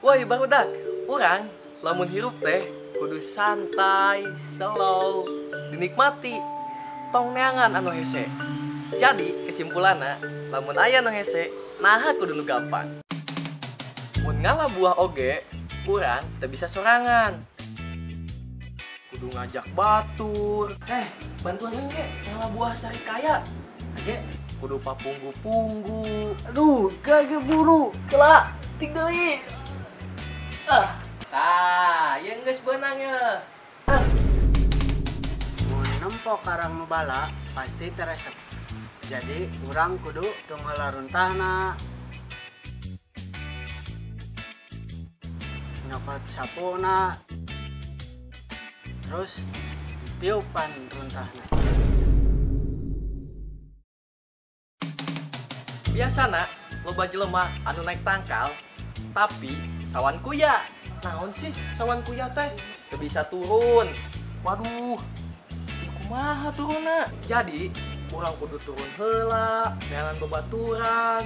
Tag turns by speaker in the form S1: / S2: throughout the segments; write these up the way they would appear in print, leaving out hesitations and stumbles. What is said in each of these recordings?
S1: Woi barudak, urang lamun hirup teh kudu santai, slow, dinikmati, tong neangan anu hese. Jadi kesimpulanna, lamun aya nu hese, naha kudu nu gampang. Mun ngalah buah oge, urang teu bisa sorangan. Kudu ngajak batur. Bantuan engge ngalah buah sarikaya. Ge kudu papunggu-punggu.
S2: Aduh, kage buru.
S1: Kelak, tik deui. Tah, ieu geus beunang ye.
S2: Mun nempo karang nu bala pasti teresep. Jadi urang kudu tong heula runtahna. Nyokot sapuna. Terus ditiupan runtahna.
S1: Biasana loba jelema anu naik tangkal tapi sawan kuya. Naon sih sawan kuya teh? Teu bisa turun. Waduh, ieu kumaha turunna? Jadi urang kudu turun heula, neangan babaturan.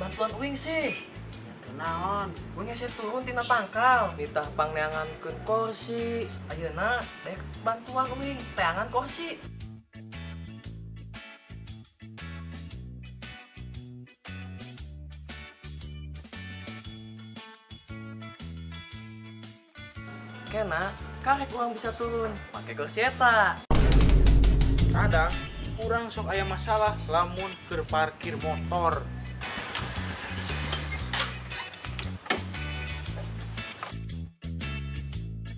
S1: Bantuan uing sih.
S2: Itu naon?
S1: Uing hese turun tina tangkal, nitah pangneangankeun kursi. Ayeuna dek bantuan uing teangan kursi. Kena karek urang bisa turun pakai kursi eta.
S3: Kadang urang sok aya masalah lamun keur parkir motor.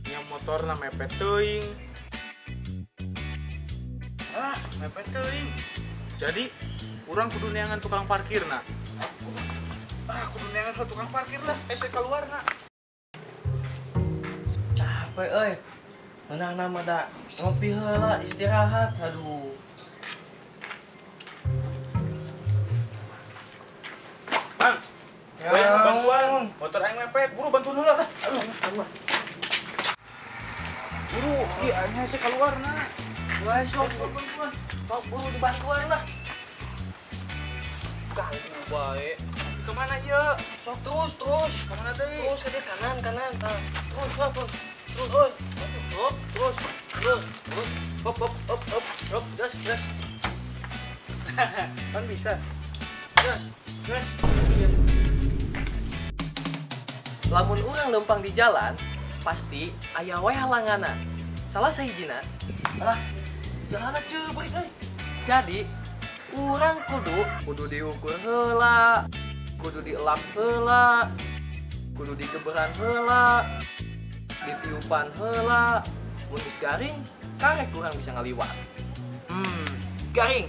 S3: Nya motorna mepet teuing. Mepet teuing. Jadi urang kudu neangan tukang parkirna. Kudu neangan tukang parkir lah, hese keluarna.
S1: Capek euy. Ngeunahna mah da ngopi heula istirahat. Aduh.
S3: Bang, ya, bantuan. Motor aing mepet, buru bantuan heula tah. Aduh, aduh. Buru, ieu aing hese keluarna.
S1: Wah, sok bantuan. Sok buru dibantuan lah. Ganggu bae. Kemana ieu? Sok terus, terus.
S3: Kemana deui?
S1: Terus ke dia kanan, kanan. Tah. Terus, lah, terus. Terus, terus, terus, terus, terus, hop, hop, hop, hop, hop, gas, gas.
S3: Kan bisa.
S1: Gas, gas. Lamun urang lempang di jalan, pasti aya wae halanganna. Salah sahijina, alah, jalanna ceubeut euy. Jadi, urang kudu diukur heula, kudu dielap heula, kudu digeberan heula, ditiupan heula. Mun geus garing, karek urang bisa ngaliwat. Garing.